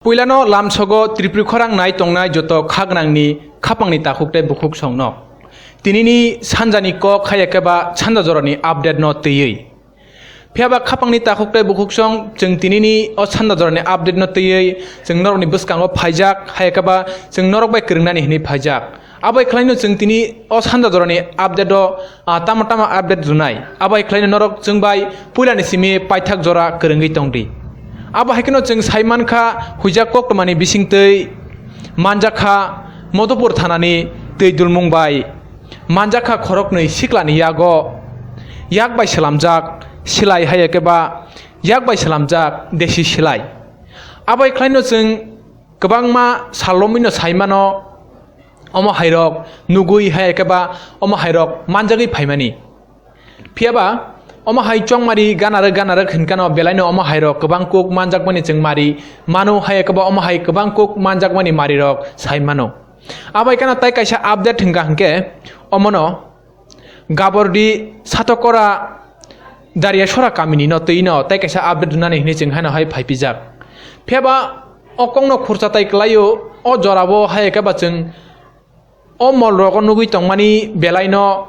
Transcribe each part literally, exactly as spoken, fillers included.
Puilano lamsogo Tripuri khorang nai tongnai joto khagnangni khapangni takhuk tei bukhuk songno. Tinini sanjani kok hai khe ba sanja jorani update no twiwi. Phiya ba khapangni takhuk tei bukhuk song chwng tinini o sanja jorani update no twiwi chwng norokni bwskango phaijak hai khe ba chwng norok bai kwrwngnani hinwi phaijak. Abo hai khlaino chwng tini o sanja jorani update o, ah, tamo tamo update rwnai. Abo hai khlaino norok chwng bai puilani simi paithak jora kwrwngwi tongdi. Abo hai kheno chwng sai mankha huijak koktwmani bisingtwi manjakha Madhupur thanani twi dulmung bai manjakha khoroknwi siklani yago yak bai slamjak silai hai khe ba yak bai slamjak desi silai. Abo hai khlaino chwng kwbangma salomwino saimano omo hairok nugwi hai khe ba omo hairok manjagwi phaimani. Phiya ba omo hai chongmari ganarwk ganarwk hinkano belaino omo hairok kwbang kuk manjakmani chwng mari mano hai khe ba omo hai kwbang kuk manjakmani marirok sai mano. Abo hai kheno tai kaisa update hinkha hinkhe omono Gabordi Satokora Daria Sora kamini no twi no tai kaisa update rwnani hinwi chwng haino hai phaipijak. Phiya ba o kokno khurcha tai kwlaio, o jorabo hai khe ba chwng o mol rogo nugwi tongmani belaino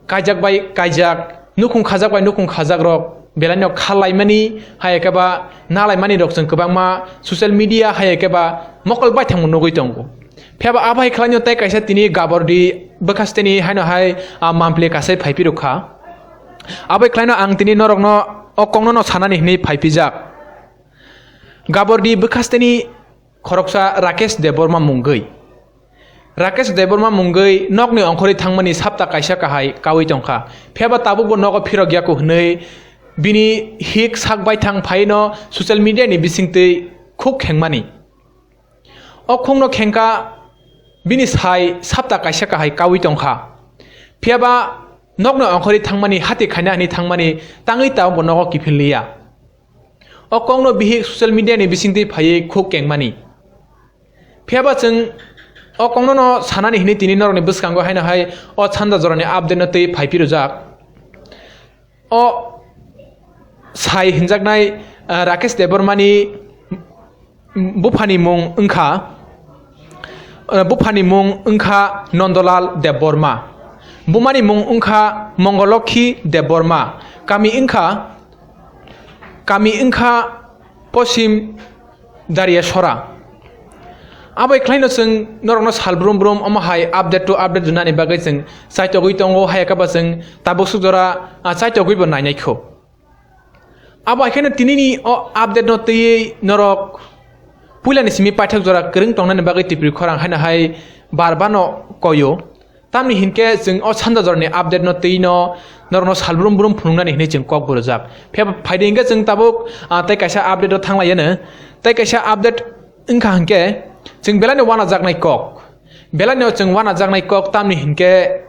kaijak bai kaijak, nukhung khajak bai nukhung khajak rok belaino khalaimani hai khe ba nalaimani rok chwng kwbangma social media hai khe ba mokol baithangmo nugwi tongo. Phiya ba abo hai khlaino tei kaisa tini Gabordi bwkhasteni haino hai, ah, mampli kasai phaiphirukha. Abo hai khlaino ang tini norokno o kokno no sanani hinwi phaipijak. Gabordi bwkhasteni khoroksa Rakesh Debbarma mungwi. Rakesh Debbarma mungwi nokni ongkhorwi thangmani sapta kaisa kahai kaui tongkha. Phiya ba tabukbo nogo phirok yaku hinwi bini hik sak baithang phaino social media ni bisingtwi khuk khengmani. O khungno khengkha bini sai sapta kaisa kahai kaui tongkha. Phiya ba nokno ongkhorwi thangmani hati khaina hinwi thangmani tangwi tabukbo nogo kiphil liya. O kokno bihik social media ni bisingtwi phaiwi khuk kengmani. Phiya ba chwng o kokno no sanani hinwi tini norokni bwskango haino hai o sanja jorani update no twi phaiphirujak. O sai hinjaknai, ah, Rakesh Debbarmani buphani mung wngkha, ah, buphani mung wngkha Nondolal Debbarma. Bumani mung wngkha Mongolokhi Debbarma. Kami wngkha, kami wngkha Posim Daria Sora. Abo hai khlaino chwng norokno sal brum brum omo hai update to update rwnani bagwi chwng chaitogwi tongo, hai khe ba chwng tabuk suk jora, ah, chaitogwi bo nainai kho. Abo hai kheno tinini o update no twiwi norok puilani simi paithak jora kwrwng tongnani bagwi Tripuri khorang haino hai bar bano koyo. Tamni hinkhe chwng o sanja jorani update no twi no norokno sal brum brum phunuknani hinwi chwng kok burujak. Phiya phaidi hinkhe chwng tabuk, ah, tei kaisa update o thanglaiya no. Tei kaisa update wngkha hinkhe chwng belaino wanajaknai kok. Belaino chwng wanajaknai kok tamni hinkhe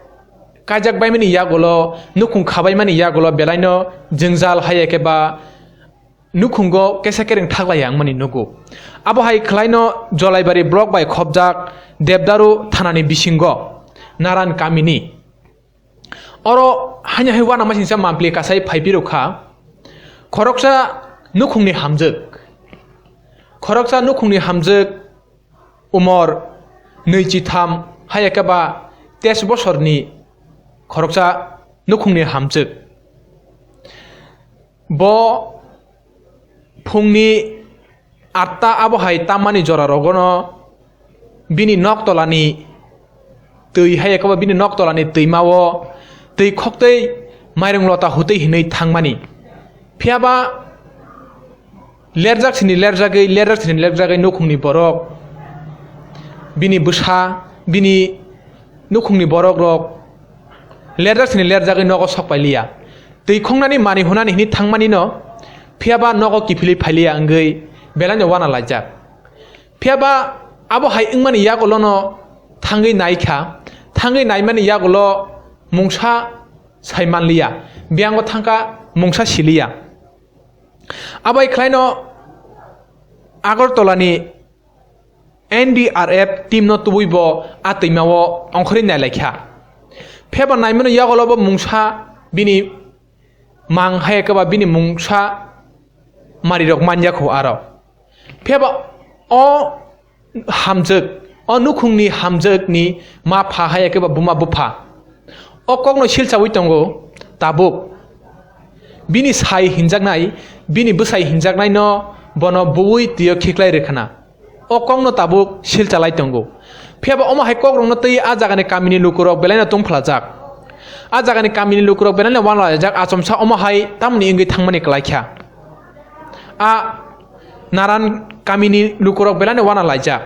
kaijak baimani yagulo, nukhung khabaimani yagulo belaino jwngjal hai khe ba nukhungo kesa kereng thaklai ya wngmani nugo. Abo hai khlaino Jolaibari block bai khopjak Debdaru thanani bisingo Naran kamini. Oro haino hai uanama singsa mampli kasai phaipirok kha. Khoroksa nukhungni hamjwk. Khoroksa nukhungni hamjwk umor nwichitham hai khe ba teis bosorni khoroksa nukhungni hamjwk. Bo phungni atta abo hai tammani jora rogono bini nok tolani twi hai khe ba bini nok tolani twimao twi khoktwi mairung lota hutwi hinwi thangmani. Phiya ba lerjak sini lerjagwi, lerjak sini lerjagwi nukhungni borok, bini bwsa, bini nukhungni borok rok lerjak sini lerjagwi nogo sok pailiya. Twi khongnani mani hunani hini thangmani no, phiya ba nogo kiphilwi phailiya wngwi belaino wana laijak. Phiya ba abo hai wngmani yagulo no thangwi naikha, thangwi naimani yagulo mungsa sai manliya, biyango thangkha mungsa siliya. Abo hai khlaino Agartala ni N D R F team no tubui bo a twima o ongkhorwi nailaikha. Phiya ba naimano yagulo bo mungsa bini mang hai khe ba bini mungsa mari rok manya kho aro. Phiya ba O hamjwk, o nukhungni hamjwkni ma pha hai khe ba buma bupha. O kokno silchawi tongo tabuk. Bini sai hinjaknai, bini bwsai hinjaknaino bono buwi twiyo khiklai rwkhana. O kokno tabuk silchalai tongo. Phiya ba omo hai kokrokno twi a jagani kamini lukurok belaino tongphlajak. A jagani kamini lukurok belaino wanalaijak, achomsa omo hai tamni wngwi thangmani kwlaikha. A naran kamini lukurok belaino wanalaijak.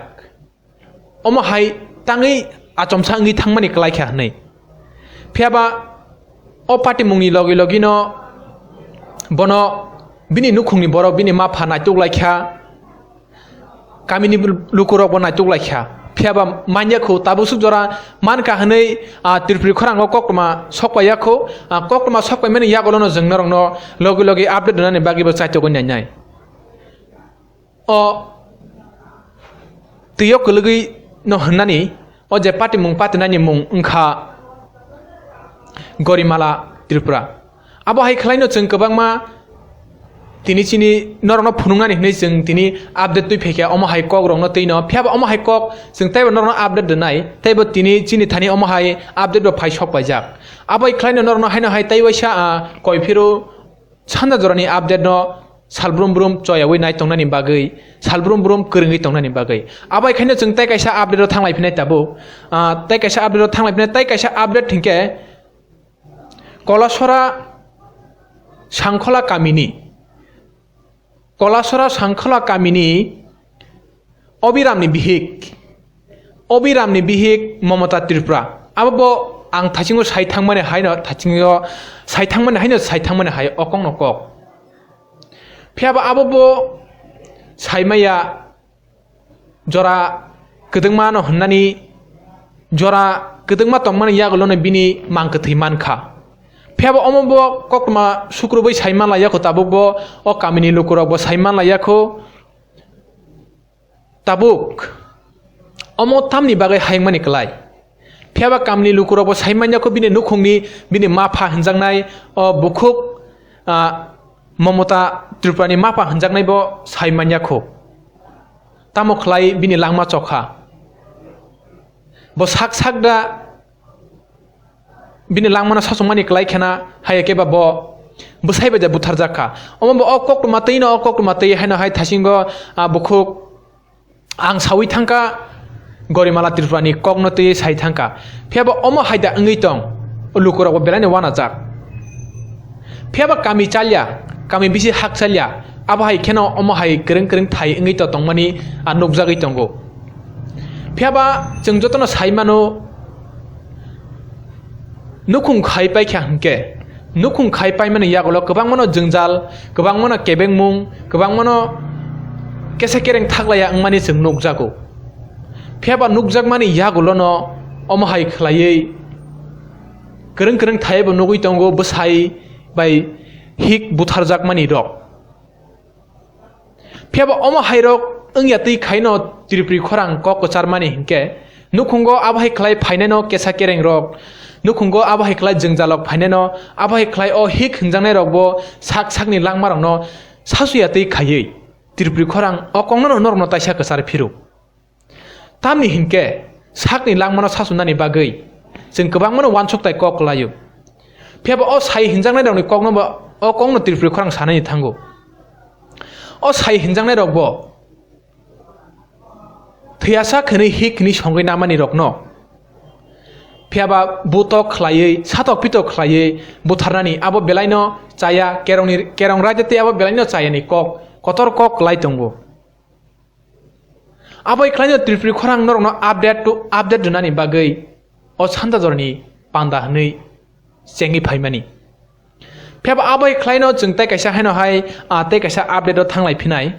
Omo hai tangwi achomsa wngwi thangmani kwlaikha hwnwi. Phiya ba o patimungni logi logino bono bini nukhungni borok bini ma pha naituk laikha, kamini lukurokbo naituk laikha. Phiya ba manya kho tabuk suk jora mankha hwnwi, ah, Tripuri khorango koktwma sokpaiya kho. Ah, koktwma sokpaimani yagulono chwng norokno logi logi update rwnani bagwibo chaitugwi nainai. O twiyo kwlwgwi no hwnani, o je patimung patinani mung wngkha Gorimala Tripura. Abo hai khwlaino chwng kwbangma tini chini norokno phunuknani hwnwi chwng tini update twi phaikha omo hai kokrokno twino. Phiya ba omo hai kok chwng teibo norokno update rwnai, teibo tini chini thani omo hai update bo phai sok paijak. Abo hai khwlaino norokno haino hai tei waisa, ah, koi phiro sanda jorani update no salbrum brum choyawi nai tongnani bagwi, salbrum brum kwrwngwi tongnani bagwi. Abo hai khaino chwng tei kaisa update o thanglai phinai tabuk. Ah, tei kaisa update o thanglai phinai, tei kaisa update hinkhe Kolasora Sangkhola kamini, Kolasora Sangkhola kamini Obiramni bihik, Obiramni bihik Momota Tripura. Abo bo ang thasingo sai thangmani haino, thasingo sai thangmani haino, sai thangmani hai o kokno kok. Phiya ba abo bo saimaya jora kwdwngma no hwnani, jora kwdwngma tongmani yagulono bini mang kwthwi mankha. Phiya ba omo bo koktwma sukrubwi sai manlaiya kho, tabuk bo o kamini lukurok bo sai manlaiya kho. Tabuk omo tamni bagwi hayungmani kwlai? Phiya ba kamni lukurokbo sai manya kho, bini nukhungni, bini mapha hwnjaknai o bukhuk, ah, Momota Tripurani mapha hwnjaknaibo sai manya kho. Tamo khlai bini langma chokha? Bo sak sak da bini langmano sachukmani kwlai khena, haiya khe ba bo bwsai bai ja butharjak kha. Omo bo o koktwma twi no, o koktwma twi haino hai thasingo, ah, bukhuk ang saui thangkha, Gorimala Tripurani kokno twi sai thangkha. Phiya ba omo hai da wngwi tong, lukurokbo belaino wanajak. Phiya ba kami chalya, kami bisi hak chalya, abo hai kheno omo hai kwrwng kwrwng thai wngwi to tongmani, ah, nukjagwi tongo. Phiya ba chwng jotono sai mano, nukhung khai paikha hwnkhe, nukhung khai paimani yagulo kwbangmano jwngjal, kwbangmano kebengmung, kwbangmano kesa kereng thaklaiya wngmani chwng nukjago. Phiya ba nukjakmani yagulono omo hai khlaiwi kwrwng kwrwng thaibo nugwi tongo bwsai bai hik butharjakmani rok. Phiya ba omo hairok wngya twi khaino Tripuri khorang kok kwcharmani hinkhe, nukhungo abo hai khlai phainaino kesa kerengrok, nukhungo abo hai khlai jwngjalrok phainaino, abo hai khlai o hik hwnjaknairokbo sak sakni langmarokno sasuya twi khaiwi Tripuri khorang o koknono norokno taisa kwchar phiruk. Tamni hinkhe sakni langmano sachunani bagwi chwng kwbangmano uansuk tai kok kwlaio. Phiya ba o sai hinjaknairokni kokno bo, o kokno Tripuri khorang sanani thango. O sai hinjaknairokbo thwiyasak hwnwi hik hwnwi songwi namanirokno phiya ba butok khlaiwi, satok pitok khlaiwi butharnani abo belaino chaya, kerongni, kerong raida tei abo belaino chayani kok, kotor kok kwlai tongo. Abo hai khlaino Tripuri khorang norokno update to update rwnani bagwi o santa jorani panda hwnwi chengwi phaimani. Phiya ba abo hai khlaino chwng tei kaisa haino hai, ah, tei kaisa update o thanglai phinai.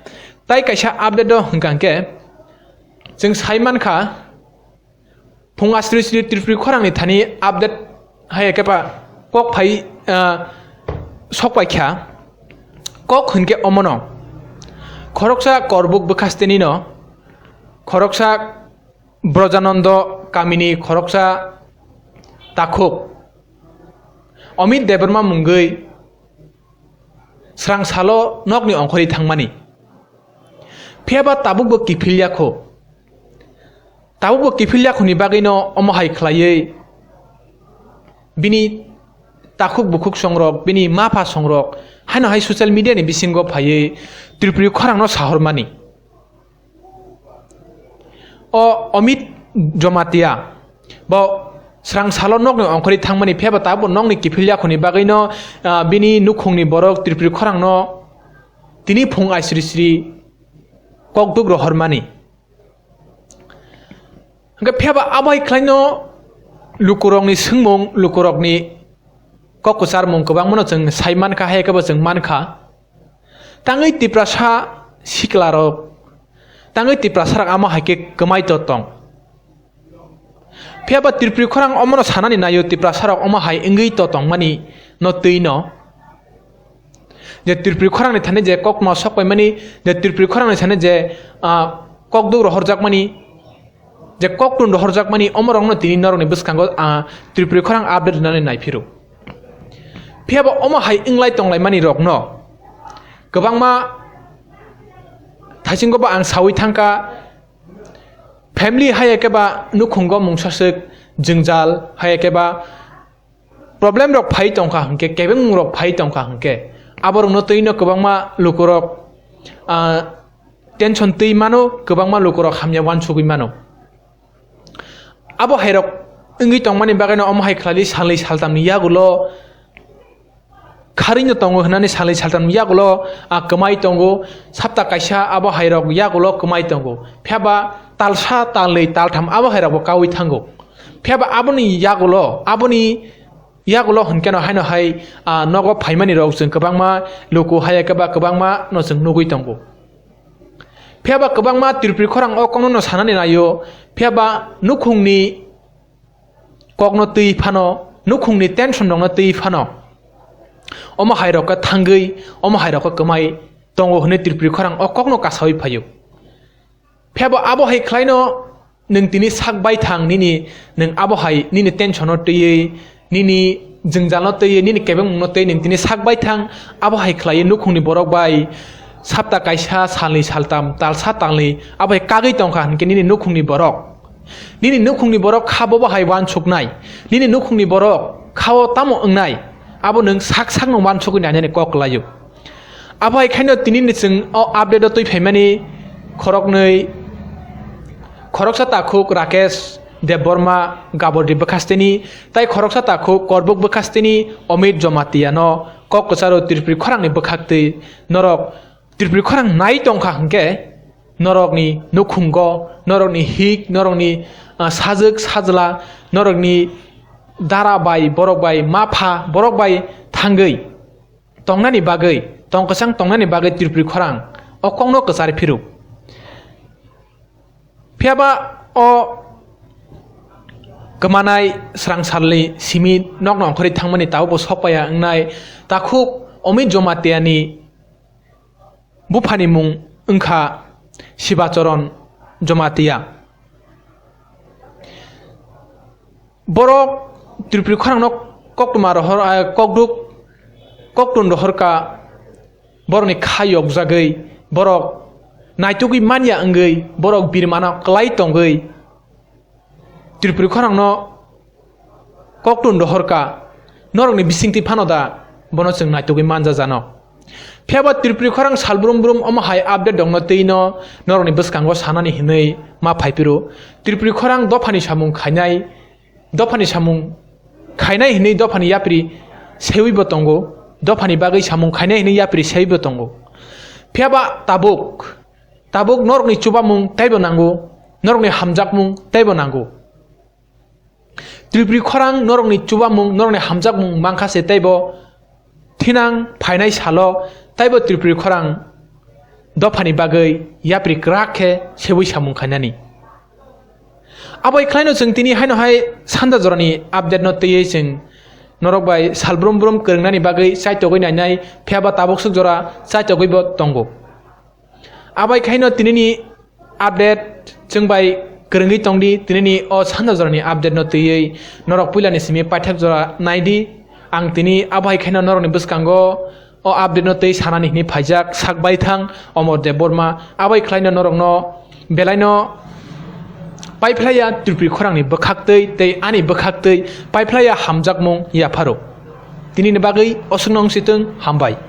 Tei kaisa update o hwnkha hwnkhe chwng sai mankha, phung asri sri Tripuri khorangni thani update hai khe ba kok phai, ah, sok pai kha. Kok hwn khe omono, khoroksa Korbuk bwkhastenino, khoroksa Brojanando kamini khoroksa takhuk Amit Debbarma mungwi srang salo nokni ongkhorwi thangmani. Phiya ba tabukbo kiphil ya kho. Tabukbo kiphil ya khoni bagwino omo hai khlaiwi bini takhuk bukhuk songrok, bini mapha songrok, haino hai social media ni bisingo phaiwi Tripuri khorangno sahormani. O Amit Jamatia bo srang salo nokni ongkhorwi thangmani, phiya ba tabukbo nokni kiphil ya khoni bagwino, ah, bini nukhungni borok Tripuri khorangno tini phung aisri sri kokduk rohormani. Hwnkhe phiya ba abo hai khlaino lukurokni swngmung, lukurokni kok kwcharmung kwbangmano chwng sai mankha, hai khe bo chwng mankha. Tangwi Tiprasa siklarok, tangwi Tiprasarok amo hai khe kwmai to tong. Phiya ba Tripuri khorang omono sanani naio, Tiprasarok omo hai wngwi to tongmani no twi no. Je Tripuri khorangni thani je kokma sok paimani, je Tripuri khorangni thani je, ah, kokduk rohorjakmani, je koktun rohorjakmani, omorokno tini norokni bwskango, ah, Tripuri khorang update rwnani naiphiro. Phiya ba omo hai wnglai tonglaimani rokno kwbangma thaisingo ba ang sawi thangkha, family hai khe ba nukhungo mungsaswk jwngjal hai khe ba problem rok phai tongkha hwnkhe, kebengmung rok phai tongkha hwnkhe, aborokno twino kwbangma lukurok, ah, tension twi mano, kwbangma lukurok hamya wansugwi mano. Abo hairok wngwi tongmani bagwino omo hai khlai salnwi saltamni yagulo kharwino tongo hwnani salnwi saltamni yagulo, ah, kwmai tongo, sapta kaisa abo hairok yagulo kwmai tongo. Phiya ba talsa, talnwi, taltham abo hairokbo kaui thango. Phiya ba aboni yagulo, aboni yagulo hwnkhe no haino hai, ah, nogo phaimani rok chwng kwbangma luku hai khe ba kwbangma no chwng nugwi tongo. Phiya ba kwbangma Tripuri khorang o kokno no sanani naio, phiya ba nukhungni kokno twi phano, nukhungni tension rokno twi phano, omo hai rok khe thangwi, omo hai rok khe kwmai tongo hwnwi Tripuri khorang o kokno kasawi phaio. Phiya bo abo hai khlaino nwng tini sak bai thang, nini, nwng abo hai nini tension no twiwi, nini jwngjal no twiwi, nini kebengmung no twiwi nwng tini sak bai thang, abo hai khlaiwi nukhungni borok bai sapta kaisa, salni saltam, talsa talni abo hai kagwi tongkha hwnkhe nini nukhungni borok, nini nukhungni borok kha bobo hai wansuknai, nini nukhungni borok khao tamo wngnai, abo nwng sak sakno wansugwi nainani kok laio. Abo hai khaino tini ni chwng o update o twi phaimani khoroknwi, khoroksa takhuk Rakesh Debbarma Gabordi bwkhasteni, tai khoroksa takhuk Korbuk bwkhasteni Omit Jamatia no kok kwcharo Tripuri khorangni bwkhaktwi norok Tripuri khorang nai tongkha hwnkhe norokni nukhungo, norokni hik, norokni, ah, sajwk sajla, norokni dara bai, borok bai, mapha, borok bai thangwi tongnani bagwi, tong kwchang tongnani bagwi Tripuri khorang o kokno kwchar phiruk. Phiya ba o kwmanai srang salni simi nokno ongkhorwi thangmani tabukbo sok paiya wngnai takhuk Omit Jamatia ni buphani mung wngkha Shibacharan Jamatia. Borok Tripuri khorangno koktwma rohor, ah, kokduk, koktun rohorka, borokni kha yokjagwi, borok naitugwi manya wngwi, borok birmano kwlai tongwi Tripuri khorangno koktun rohorka, norokni bisingtwi phano da bono chwng naitugwi manja jano. Phiya ba Tripuri khorang sal brum brum omo hai update dongno twi no norokni bwskango sanani hinwi ma phaiphiro. Tripuri khorang dophani samung khainai, dophani samung khainai hinwi dophani yapri sewibo tongo, dophani bagwi samung khainai hinwi yapri sewibo tongo. Phiya ba tabuk, tabuk norokni chubamung teibo nango, norokni hamjakmung teibo nango. Tripuri khorang norokni chubamung, norokni hamjakmung mankha se, teibo thinang phainai salo teibo Tripuri khorang dophani bagwi yapri kwrak khe sewi samung khainani. Abo hai khlaino chwng tini haino hai sanda jorani update no twiwi chwng norok bai sal brum brum kwrwngnani bagwi chaitogwi nainai, phiya ba tabuk swk jora chaitogwibo tongo. Abai khaino tinini update chwng bai kwrwngwi tongdi, tinini o sanda jorani update no twiwi norok puilani simi paithak jora naidi. Ang tini abo hai khaino norokni bwskango O update no tei sanani hwnwi phaijak sak baithang Omor Debbarma, abai khlaino norokno belaino paiphlaiya Tripuri khorangni bwkhaktwi tei ani bwkhaktwi paiphlaiya hamjakmung yapharo. Tinini bagwi oswkno wngsitwng, hambai.